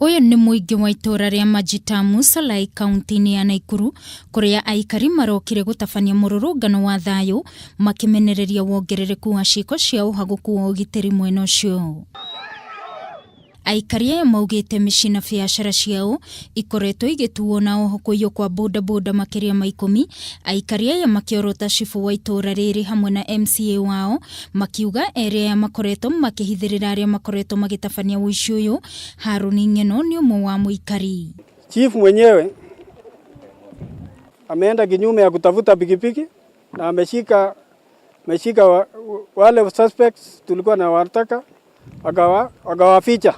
Ũyũ nĩ mũingĩ wa itũũra rĩa Majitamu, Solai, kaunti-inĩ ya Naikuru, kũrĩa aikari marokire gũtabania mũrũrũngano wa thayũ makĩmenereria wongerereku wa ciĩko cia ũhagũku wa ũgitĩri mwena ũcio. Aikari aya maugĩte mĩciĩ na biacara ciao ikoretwo igĩtuo na oho kũiywo kwa bodaboda makĩria ma 10. Aikari aya makĩorota cibũ wa itũũra rĩrĩ hamwe na MCA wao, makiuga erĩ aya makoretwo makĩhithĩrĩra arĩa makoretwo magĩtabania ũici ũyũ. Harũni Ng'eno nĩ ũmwe wa mũikari. Chief mwenyewe ameenda kinyume ya kutafuta pikipiki na ameshika wale suspects tulikuwa na wataka akawaficha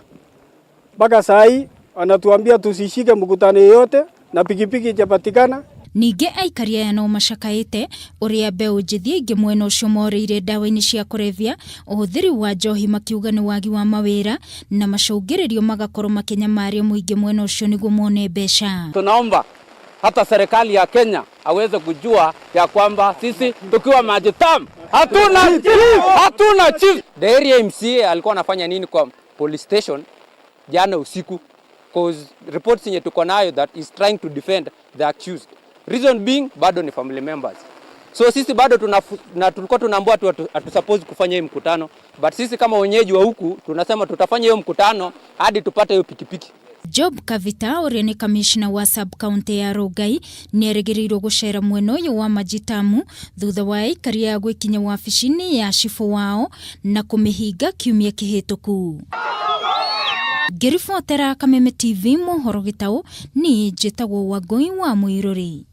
mpaka saa hii anatuambia tusishike mkutano yoyote na pikipiki ijapatikana. Ningĩ aikari aya no macakaĩte ũrĩa mbeũ njĩthĩ aingĩ mwena ũcio morĩire ndawa-inĩ cia kũrebia, ũhũthĩri wa njohi, makiuga nĩ wagi wa mawĩra na macũngĩrĩrio magakorwo makĩnyamaria mũingĩ mwena ũcio nĩguo mone mbeca. Tunaomba hata serikali ya Kenya aweze kujua ya kwamba sisi tukiwa Maji Tamu hatuna chief. The area MCA alikuwa anafanya nini kwa police station jana usiku? 'Cause reports yenye tuko nayo that is trying to defend the accused. Reason being bado ni family members. So sisi bado tuna, na tulikuwa tunaambiwa tu hatu suppose kufanya hii mkutano, but sisi kama wenyeji wa huku tunasema tutafanya hiyo mkutano hadi tupate hiyo pikipiki. Job Kavita ũrĩa nĩ kamishna wa sub county ya Rongai nĩ erĩgĩrĩirwo gũcera mwena ũyũ wa Majitamu thutha wa aikari aya gwĩkinya wabici-inĩ ya cibũ wao na kũmĩhinga kiumia kĩhĩtũku. Ngĩribotera Kameme TV mohoro gĩtaũ, niĩ njĩtagwo Wangũi wa Mũirũrĩ.